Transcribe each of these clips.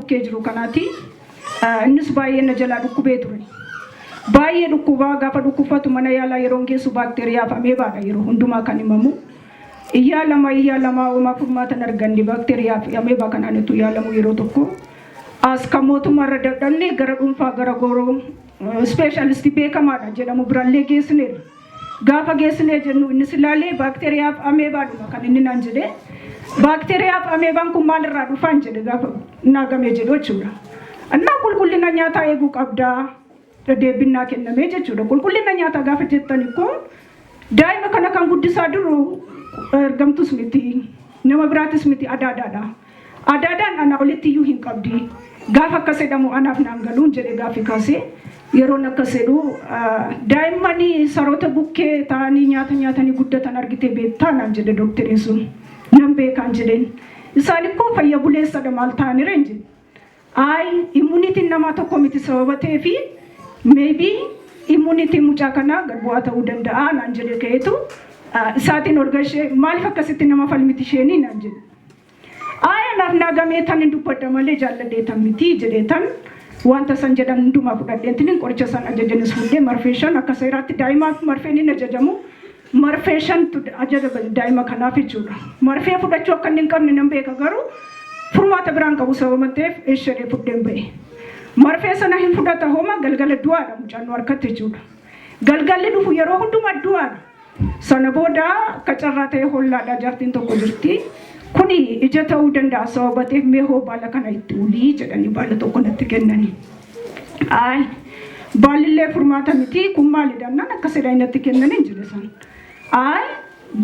bukkee jiru kanaati. Innis baay'ee na jalaa dhukkubee ture. Baay'ee dhukkubaa gaafa dhukkubfatu mana yaalaa yeroon geessu baakteeriyaaf ameebaadha yeroo hundumaa kan himamu. Iyyaa lama iyyaa lama homaa furmaata hin arganne baakteeriyaa fi ameebaa kanaan utuu yaalamu yeroo tokko. As kan mootummaa irra dadhabne gara dhuunfaa gara gooroo ispeeshaalistii beekamaadha jedhamu birallee geessineerra. Gaafa geessinee jennu innis ilaalee baakteeriyaaf ameebaadhuma kan inni naan jedhe. Baakteeriyaaf ameebaan kun maalirraa dhufaan jedhe gaafa naagamee jedhu jechuudha. Innaa qulqullina nyaataa eeguu qabdaa deebinnaa kennamee jechuudha. Qulqullina nyaataa gaafa jettan ikkoo daa'ima kana kan guddisaa jiru ergamtus miti nama biraatis miti adaadaadha. Adaadaan anaa olitti iyyuu hin qabdi. Gaafa akkas jedhamu anaaf naan galuun jedhe gaaffii kaasee yeroon akkas jedhu daa'imman saroota bukkee ta'anii nyaata nyaatanii guddatan argitee beektaa naan jedhe dookteriin sun. Nan beekaan jedheen. Isaan ikkoo fayya buleessadha maal ta'anirra hin jedhe. Ayi immunitiin namaa tokko miti sababa ta'eefi maybe immunitiin mucaa kanaa gad bu'aa ta'uu danda'a naan jedhe ka'eetu isaatiin ol gashee maaliif akkasitti nama falmiti isheenii naan jedhe. Ayi anaaf naagamee tan hin dubbadha malee jaalladhee tan miti jedhee tan wanta san jedhan hundumaa fudhadheen qoricha san ajajanis fuudhee marfee 5 akka seeraatti daa'imaaf marfeen hin ajajamu. Marfee 5tu ajaja daa'ima kanaaf jechuudha. Marfee fudhachuu akka inni hin qabne nan beeka garuu furmaata biraan qabu sababa ta'eef ishee fudheen ba'e. Marfee sana hin fudhata homa galgala du'aadha mucaan nu harkatti jechuudha. Galgalli dhufu yeroo hundumaa du'aadha. Sana booda akka carraa ta'e hollaadha jaartiin tokko jirti. Kuni ija ta'uu danda'a sababa ta'eef mee hoo baala kana itti ulii jedhanii baala tokko natti kennani. Ayi baallillee furmaata miti kun maalidha naan akka sedhaa natti kennanii hin jedhe san. Ayi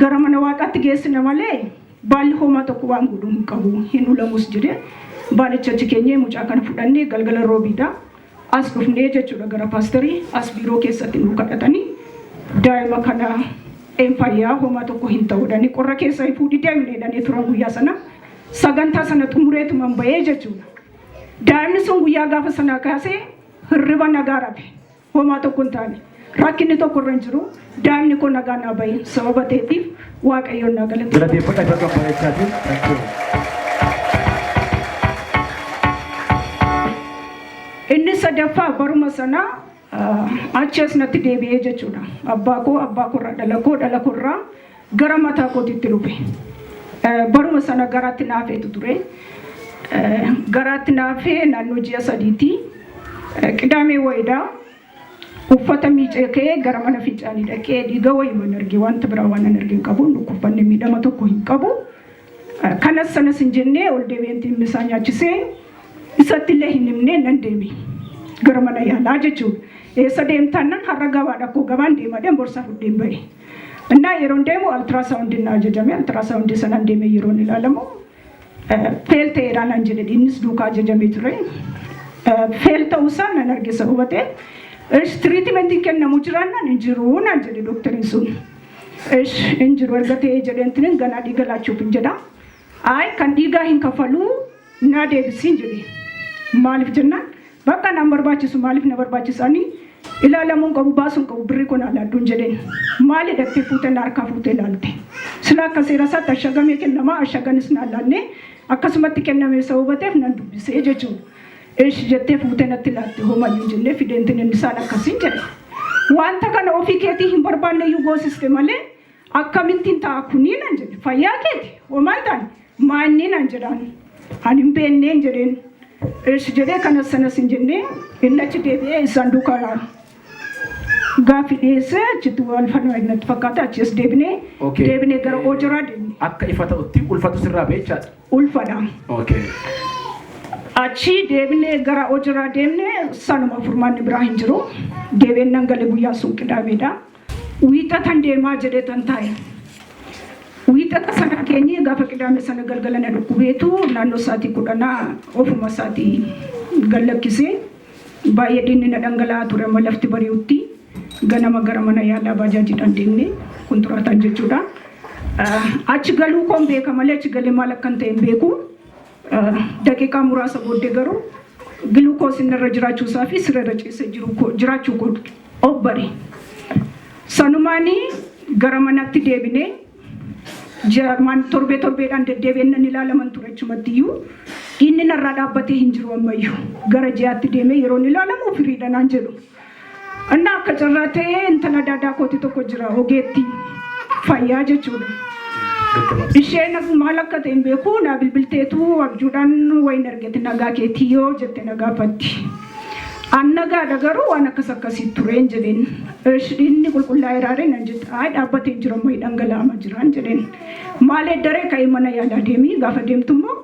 gara mana waaqaatti geessina malee baalli homaa tokko waan godhu hin qabu hin ulamus jedhe baalicha achi keenyee mucaa kana fudhannee galgala roobiidha. As dhufnee jechuudha gara paasterii as biiroo keessatti nu kadhatanii daa'ima kana een fayyaa homaa tokko hin ta'uudhani qorra keessa fuudhii deemne jedhanii turan guyyaa sana sagantaa sana xumureetuman ba'ee jechuudha. Daa'imni sun guyyaa gaafa sanaa kaasee hirriba nagaa rafe homaa tokko hin taane rakkinni tokko irra hin jiru daa'imni koo nagaa naa ba'e sababa ta'eetiif Waaqayyoon naa galateeffadha. Galateeffadha isa kan bareechaatiin. Thank you. Inni sadaffaa baruma sana achi as natti deebi'ee jechuudha. Abbaa koo abbaa koorraa dhala koo dhala koorraa gara mataa kootitti dhufe. Baruma sana garaatti naafeetu ture. Garaatti naafee naannoo ji'a 3ti. Qidaamee wayiidha. Uffata miicee ka'ee gara mana fincaanii dhaqee dhiiga wayii arge wanta biraa waan an arge hin qabu dhukkubfanne miidhama tokko hin qabu. Kanas sanas hin jennee ol deebi'een isaa nyaachisee isatti illee hin himnee nan deeme gara mana yaalaa jechuudha. Eessa deemtaan nan har'a gabaadha koo gabaan deemadheen borsaa fudheen ba'e. Innaa yeroon deemu altirasaawundiin na ajajame altirasaawundii sanaan deeme yeroon ilaalamu fail ta'eedha naan jedhe innis duukaa ajajamee ture. Fail ta'uusaa nan arge sababa ta'eef treatmentiin kennamu jiraannaan hin jiru naan jedhe dookteriin sun. Hin jiru erga ta'ee jedheen ganaa dhiiga laachuuf hin jedha. Ayi kan dhiigaa hin kafaluu naa deebisiin jedhe. Maaliif jennaan bakka naan barbaachisu maaliif na barbaachisanii ilaalamuun qabu baasuun qabu birrii kun alaadduun jedheen. Maali dhattee fuutee na harkaa fuutee ilaalte. Sila akka seera isaatti ashagamee kennamaa ashaganis naan laannee akkasumatti kenname sababa ta'eef nan dubbisee jechuudha. Ishi jettee fuutee natti laatte homayyuu jennee fideentiin inni isaan akkasiin jedhe. Wanta kana ofii keetii hin barbaanne iyyuu goosiste malee akkamittiin ta'a kunii nan jedhe fayyaa keeti homaa hin taane maanni nan jedhaan ani hin beenneen jedheen. Ishi jedhee kanas sanas hin jennee inni achi deebi'ee isaan duukaa gaaffii dhiyeessee achitti wal fannoo natti fakkaata achi as deebinee deebinee gara Oojiraa deemne. Akka ifa ta'utti ulfatu sirraa ba'e jechaadha. Ulfadha. Achi deebinee gara Oojiraa deemne sanuma furmaanni biraa hin jiru. Deebi'een nan gale guyyaa sun qidaameedha. Wiixatan deemaa jedhee tan taa'e. Wiixata sana keenyee gaafa qidaame sana galgala na dhukkubeetu naannoo sa'aatii 10 ofuma isaatii gallakkisee baay'ee dhiigni na dhangala'aa ture amma lafti bari'utti ganama gara mana yaalaa baajaajiidhaan deemne kontiraataan jechuudha. Achi galuu koon beeka malee achi galee maal akkan ta'e hin beeku. Daqiiqaa muraasa booddee garuu giluukoosiin irra jiraachuu isaa fi siree irra ciisee jiraachuu koo obbare. Sanumaanii gara manatti deebinee torbee torbeedhaan deddeebi'een nan ilaalaman ture achumatti iyyuu Inni narraa dhaabbatee hin jiru ammayyuu. Gara ji'aatti deemee yeroo inni ilaalamu firiidha naan jedhu. Innaa akka carraa ta'ee intala daadaa kooti tokko jira, ogeettii fayyaa jechuudha. Isheen maal akka ta'e hin beeku, naa bilbilteetu abjuudhaan wayin argete, nagaa keetii yoo jette na gaafatti. An nagaadha, garuu waan akkas akkasii tureen jedheen. Inni qulqullaa'eeraare nan jette. Ayi, dhaabbatee jira, ammoo dhangala'ama jiraan jedheen. Maal daree ka'ee mana yaalaa deemii, gaafa deemtu immoo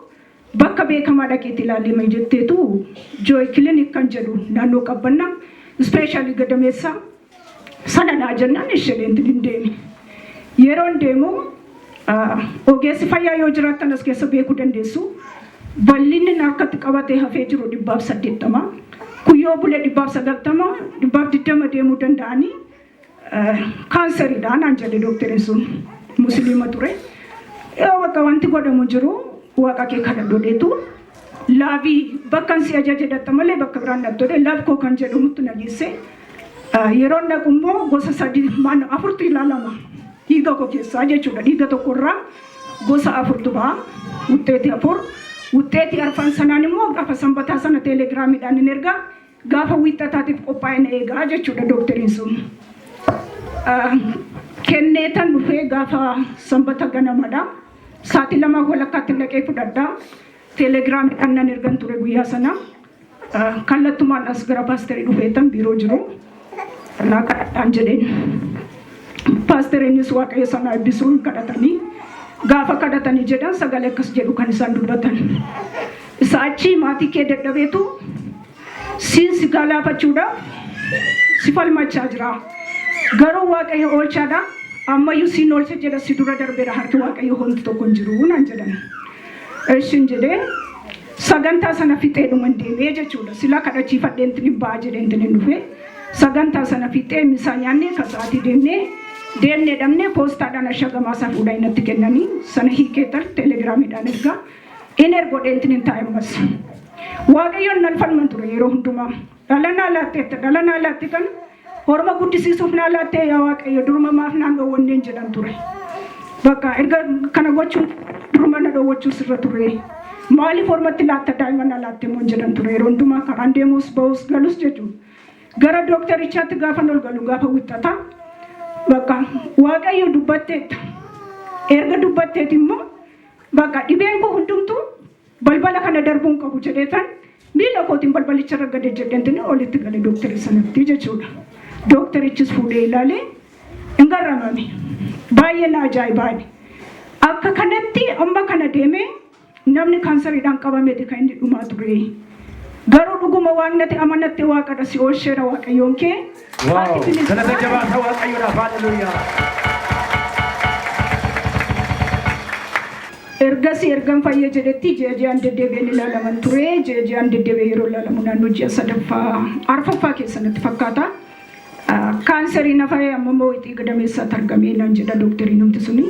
bakka beekamaa dhaqeetti ilaalame jetteetu, Joy Clinic kan jedhu naannoo Qabbannaa ispeeshaalii gadameessaa sana naa jennaan isheen hin deeme. Yeroon deemu, ogeessi fayyaa yoo jiraattan as keessa beekuu dandeessu. Bal'inni harkatti qabatee hafee jiru 180. Kuyyoo bulee 190, 120 deemuu danda'anii kaanseriidha naan jedhe dookteriin sun, musliima ture. Yoo bakka wanti godhamu jiru, waaqa kee kadhadhu, laabii bakka si ajaje dhatta malee bakka biraan dhabdodhe, labkoo kan jedhamutti na geesse. Yeroon dhaqu immoo gosa sadi maan afurtu ilaalama. Dhiiga koo keessaa jechuudha. Dhiiga tokkorraa gosa afurtu ba'a. Wuxxeetii afur. Wuxxeetii arfan sanaan immoo gaafa sanbataa sana teelegiraamiidhaan hin ergaa. Gaafa wiixataatiif qophaa'e na eegaa jechuudha dookteriin sun. Kenneetan dhufee gaafa sanbata ganamadha. Sa'aatii 2 walakkaatti dhaqee fudhadha. Teelegiraamiidhaan nan ergan ture guyyaa sana. Kallattumaan as gara paasterii dhufeetan biiroo jiru. Naa kadhadhaan jedheen. Paasteriinis Waaqayyo sana eebbisuu hin kadhatanii. Gaafa kadhatanii jedhan sagalee akkas jedhu kan isaan dubbatan. Isa achii maatii kee dadhabeetu siin si galaafachuudhaaf si falmachaa jira. Garuu Waaqayyo oolchaadha. Ammayyuu siin oolcha jedha, si dura darbeera, harki Waaqayyo homti tokko hin jiru naan jedhan. Ishin jedhee sagantaa sana fixee dhuman deemee jechuudha. Sila kadhachiifadheen hin ba'a jedheen hin dhufe. Sagantaa sana fixee misaa nyaannee ka sa'aatii deemnee deemnee dhabnee, poostaadhaan ashagamaa isaa fuudhanii natti kennanii, sana hiikeetan teelegiraamiidhaan ergaa. In ergodheen hin taa'e ammas. Waaqayyoon nan falman ture yeroo hundumaa. Dhala naa laatteetta, dhala naa laatte kan horma guddisiisuuf naa laattee, yaa Waaqayyo, durma maaf naan dhoowwanneen jedhan ture. Bakka erga kana gochuun durma na dhoowwachuu sirra ture. Maaliif hormatti laatta, daa'ima na laatte immoo jedhan ture yeroo hundumaa karaan deemus ba'us galus jechuudha. Gara dookterichaatti gaafa ol galu gaafa wixxataa, bakka Waaqayyo dubbatteetta. Erga dubbatteet immoo bakka dhibeen koo hundumtuu balbala kana darbuun qabu jedheetan miila kootiin balbalicha irra gadi jedheentiin olitti gale dooktari sanatti jechuudha. Dookterichis fuudhee ilaalee hin garramame. Baay'ee na ajaa'ibaani. Akka kanatti amma kana deemee namni kaansariidhaan qabameeti kan inni dhumaa ture. Garuu dhuguma waaqni ati amanatte waaqadha, si oolcheera Waaqayyoon kee. Wow! Ati bilisa. Galata jabaata Waaqayyoodhaaf. Haaleluyyaa! Ergasii ergan fayya jedhetti ji'a ji'aan deddeebi'een ilaalaman ture. Ji'a ji'aan deddeebi'ee yeroo ilaalamu naannoo ji'a sadaffaa arfaffaa keessa natti fakkaata. Kaanserii nafa amma immoo ixii gadameessaatti argamee naan jedha dookteriin numti suni.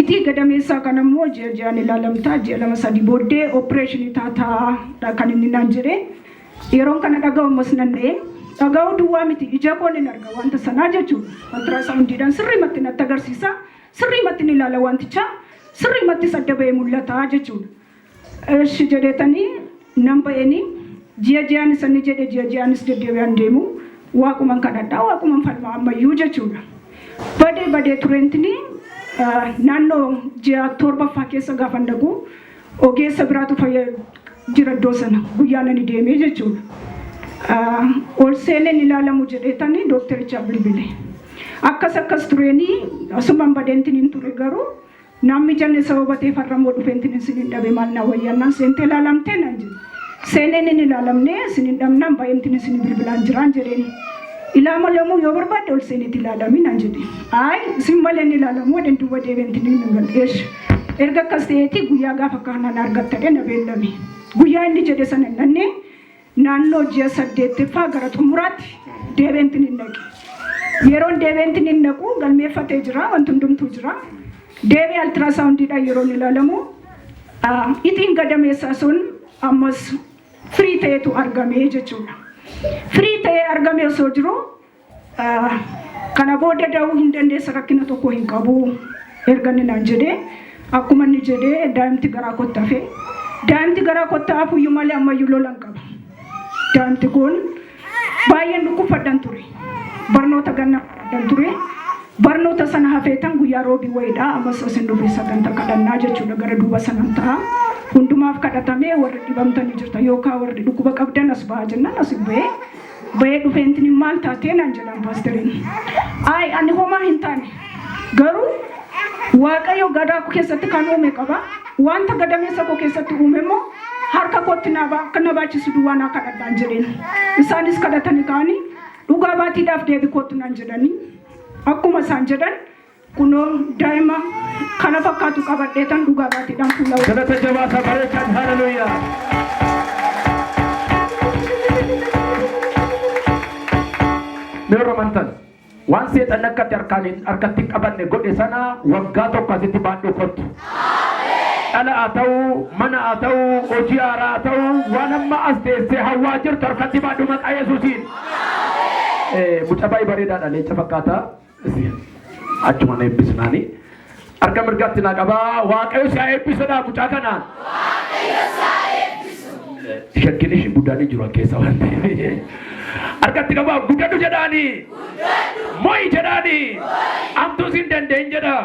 Ixii gadameessaa kana immoo ji'a ji'aan ilaalamtaa, ji'a 2 3 booddee opereeshinii taataa kan inni naan jedhe. Yeroon kana dhaga'u ammas nan dha'e. Dhaga'uu duwwaa miti, ija koon hin arga wanta sanaa jechuudha. Ultrasoundiidhaan sirriimatti natti agarsiisa. Sirriimatti ni ilaala wanticha. Sirriimattis adda ba'ee mul'ata jechuudha. Eshi jedheetanii nan ba'eenii ji'a ji'aan isa inni jedhe ji'a ji'aanis deddeebi'aan deemu, waaquman kadhadhaa, waaquman falmaa ammayyuu jechuudha. Badee badee tureentini naannoo ji'a torbaffaa keessa gaafa dhaqu ogeessa biraatu fayya jira iddoo sana guyyaa nani deemee jechuudha. Ol seeneen ilaalamu jedheetanii dookterichaaf bilbile. Akkas akkas tureenii asumaan badeentiin hin ture, garuu namni janne sababa ta'eef har'a immoo dhufeentiin isin hin dhabe, maal na wayyannaan seentee ilaalamtee naan jedhe. Seeneen hin ilaalamne, isin hin dhabnaan baay'eentiin isin bilbilaan jiraan jedheen. Ilaalamuu yoo barbaadde ol seenitti ilaalami naan jedhe. Ayi, isin malee hin ilaalamu jedheen, duuba deebiintiin hin galu. Erga akkas ta'eeti guyyaa gaafa kanaan argattadhe na beellame. Guyyaa inni jedhe sana hin dhannee, naannoo ji'a saddeettaffaa gara xumuraatti deebeentiin hin dhaqe. Yeroon deebeentiin hin dhaqu galmeeffatee jira, wanti hundumtuu jira. Deebi'ee ultrasoundiidhaan yeroon ilaalamu ixiin gadameessaa sun ammas firii ta'etu argame jechuudha. Firii ta'ee argame osoo jiru, kana booda da'uu hin dandeessa, rakkina tokko hin qabu erga inni naan jedhee, akkuma inni jedhee daa'imti garaa kootti hafe. Daa'imti garaa kootti hafuyyuu malee ammayyuu lolan qaba. Daa'imti kun baay'een dhukkubfadhan ture. Barnoota ganna fudhadhan ture. Barnoota sana hafeetan guyyaa roobii wayiidha. Ammas asin dhufe sagantaa kadhannaa jechuudha gara duuba sanan ta'a. Hundumaaf kadhatamee warri dhibamtanii jirta yookaan warri dhukkuba qabdan as ba'aa jennaan as ba'ee ba'ee dhufeentiin maal taatee naan jedhan paasteriin. Ayi ani homaa hin taane garuu Waaqayyo gadaa koo keessatti kan uume qaba. Wanta gadameessa koo keessatti uume immoo harka kootti akka na baachisu duwwaa naa kadhadhaan jedheen. Isaanis kadhatanii ka'anii dhugaa baatiidhaaf deebi kootu naan jedhanii akkuma isaan jedhan kunoo daa'ima kana fakkaatu qabadheetan dhugaa baatiidhaan fuula Galata jabaa isa bareechan hallelujah. Mee warra amantan waan seexanni akkatti harkaan hin harkatti hin qabanne godhe sana waggaa tokko asitti baadhuu kottu. Dhala haa ta'uu, mana haa ta'uu, hojii haaraa haa ta'uu, waan amma as teessee hawwaa jirtu harkatti baadhu maqaa Yesuusiin. Mucaa baay'ee bareedaadha, leenca fakkaata. Achuma na eebbisnaani. Harka mirgaatti na qabaa. Waaqayyo si haa eebbisudha mucaa kanaan. Shakkiin ishii guddaan hin jiru keessa waan ta'eef. Harkatti qabaa guddadhu jedhaani. Mo'i jedhaani. Amtuu sin dandeenye jedha.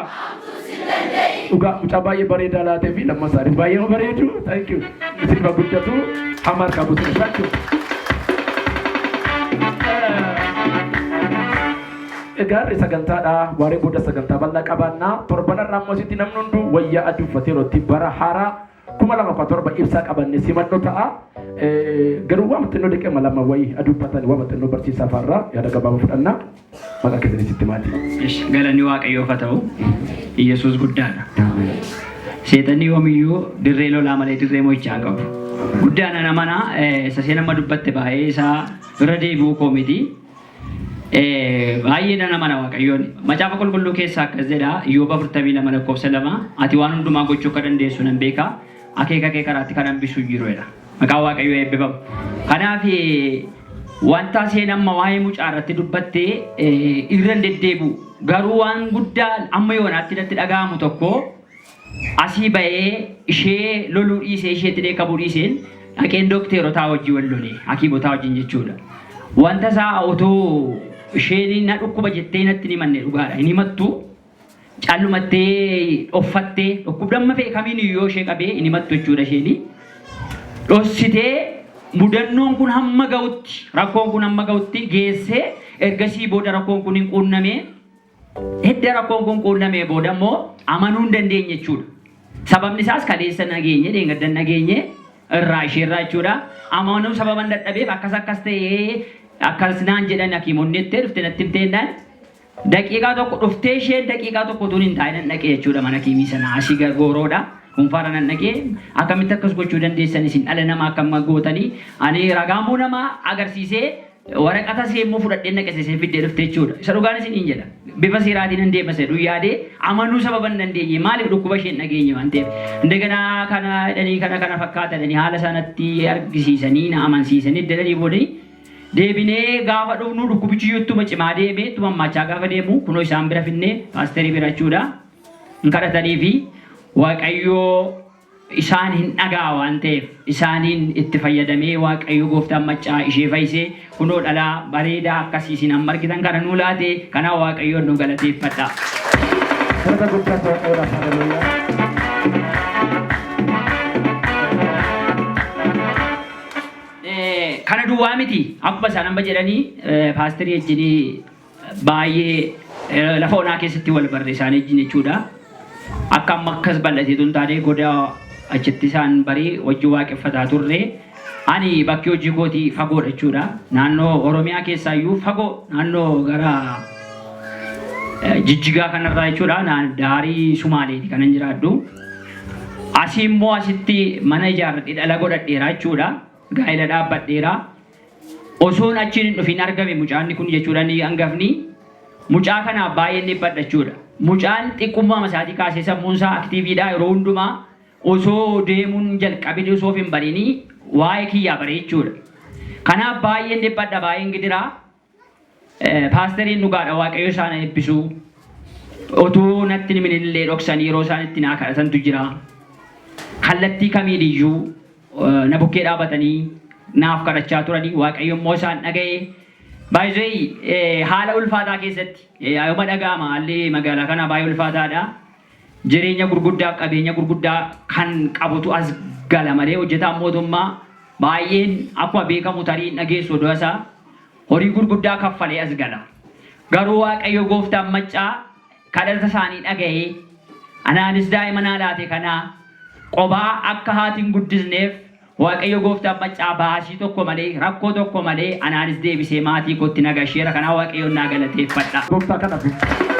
Dhugaa mucaa baay'ee bareedaa laatee fi lamma isaanis baay'ee bareedu. Thank you. Isin guddatu hamma harkaa buusin. Thank you. Egaa har'i sagantaadha. Waaree booda sagantaa bal'aa qabaannaa. Torban har'aa immoo asitti namni hunduu wayyaa adii uffatee yeroo itti bara haaraa 2017 ibsaa qabanne simannu ta'a. Garuu waan xinnoo deqema lama wayii adii uffatan waan xinnoo barsiisaa faarraa yaada gabaabaa fudhanna. Maqaa keessanii sitti maatii. Galanni Waaqayyoof haa ta'u. Yesuus guddaadha. Seexanni yoomiyyuu dirree lolaa malee dirree mo'ichaa hin qabu. Guddaadha nama isa seen amma dubbatte baay'ee isaa irra deebi'uu koo miti. Baay'ee nan amana Waaqayyoon. Macaafa qulqulluu keessaa akkas jedha Iyyoob 42 lakkoofsa 2 ati waan hundumaa gochuu akka dandeessu nan beeka akeeka kee karaatti kan hambisu hin jiru jedha. Maqaan Waaqayyoo eebbifamu. Kanaaf wanta seen amma waa'ee mucaa irratti dubbatte irra hin deddeebi'u. Garuu waan guddaa amma yoonaatti natti dhaga'amu tokko asii ba'ee ishee loluu dhiisee isheetti dheekkamuu dhiiseen dhaqeen dookteerotaa wajjin wal lole hakiimotaa wajjin jechuudha. Wanta isaa otoo isheen na dhukkuba jettee natti hin himanne dhugaadha. Hin himattu. Callumattee dhoffattee dhukkubni amma fe'e kamiin yoo ishee qabee hin himattu jechuudha isheeni. Dhossitee mudannoon kun hamma ga'utti rakkoon kun hamma ga'utti geessee ergasii booda rakkoon kun hin quunnamee edda rakkoon kun quunnamee booda immoo amanuu hin dandeenye jechuudha. Sababni isaas kaleessa nageenye dheengadda nageenye irraa isheerraa jechuudha. Amanuu sababan dadhabeef akkas akkas ta'ee akkas naan jedhan hakiimonni jettee dhufte natti himteennaan daqiiqaa tokko dhuftee isheen daqiiqaa tokko utuun hin taa'in nan dhaqee jechuudha mana kiimii sana asii gooroodha. Dhuunfaarra nan dhaqee akkamitti akkas gochuu dandeessan isin dhala namaa akkam gootanii ani ragaamuu namaa agarsiisee waraqata ishee immoo fudhadhee naqe ishee fiddee dhufte jechuudha. Isa dhugaan isiniin jedha. Bifa seeraatiin nan deema isa jedhu yaadee amanuu sababa hin dandeenye maaliif dhukkuba isheen dhageenye waan ta'eef. Indeganaa kana jedhanii kana kana fakkaata jedhanii haala sanatti argisiisanii na amansiisanii jedhanii boodanii deebinee gaafa dhufnu dhukkubichi iyyuu ittuma cimaa deeme ittuma hammaachaa gaafa deemu kunoo isaan bira finnee paasterii bira jechuudha. Hin kadhatanii fi Waaqayyoo isaan hin dhagaa waan ta'eef isaaniin itti fayyadamee Waaqayyo gooftaan maccaa ishee fayyisee kunoo dhalaa bareedaa akkasii isin amma argitan kana nuu laate kanaa Waaqayyoon nu galateeffadha. Galata guddaa Waaqayyoodhaaf hallelujah. Kana duwwaa miti akkuma isaan amma jedhanii paasterii wajjin baay'ee lafa onaa keessatti wal barre isaanii wajjin jechuudha. Akka amma akkas bal'ateetu hin taane goda achitti isaan barii hojii waaqeffataa turre. Ani bakki hojii kootii fagoodha jechuudha. Naannoo Oromiyaa keessaayyuu fagoo naannoo gara Jijjigaa kanarraa jechuudha. Daarii Sumaaleeti kanan jiraadhu. Asii immoo asitti mana ijaarradhee dhala godhadheera jechuudha. Gaa'ela dhaabbadheera. Osoon achiin hin dhufin argame mucaan kun jechuudha ni hangafni. Mucaa kanaaf baay'een dhiphadha jechuudha. Mucaan xiqqummaa isaatii kaasee sammuun isaa aktiiviidha yeroo hundumaa osoo deemuun jalqabin osoo of hin barinii waa'ee kiyyaa bare jechuudha. Kanaaf baay'een dhiphadha baay'een gidiraa. Paasteriin dhugaadha Waaqayyo isaan eebbisu. Otuu natti himin illee dhoksanii yeroo isaan itti naa kadhatantu jira. Kallattii kamiin iyyuu na bukkee dhaabatanii naaf kadhachaa turanii, Waaqayyo immoo isaan dhaga'ee. Baay'ee haala ulfaataa keessatti yooma dhaga'ama, haalli magaalaa kanaa baay'ee ulfaataadha. Jireenya gurguddaa, qabeenya gurguddaa kan qabutu as gala malee hojjetaan mootummaa baay'een akkuma beekamu tarii hin dhageessu oduu isaa, horii gurguddaa kaffalee as gala. Garuu Waaqayyo gooftaan maccaa kadhata isaanii dhaga'ee anaanis daa'ima naa laate. Kanaa qobaa akka haati hin guddisneef Waaqayyo gooftaan maccaa baasii tokko malee, rakkoo tokko malee anaanis deebisee maatii kootti nagasheera. Kanaa Waaqayyoon naa galateeffadha. Gooftaa kanaaf.